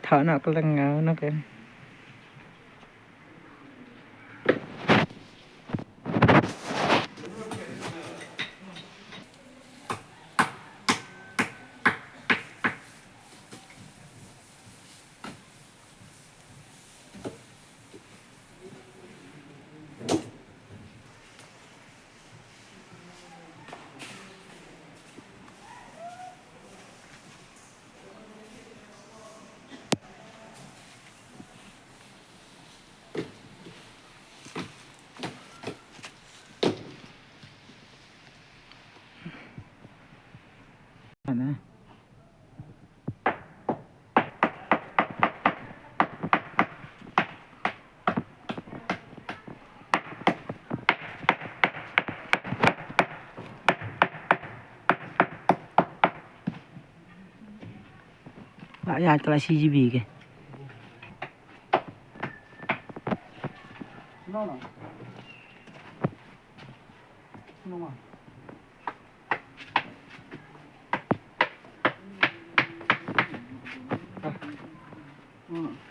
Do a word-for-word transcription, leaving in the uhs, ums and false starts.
Hana ka langa na ka. Ba ya kala C G B ke. No, no. No, no. Ah. Hmm.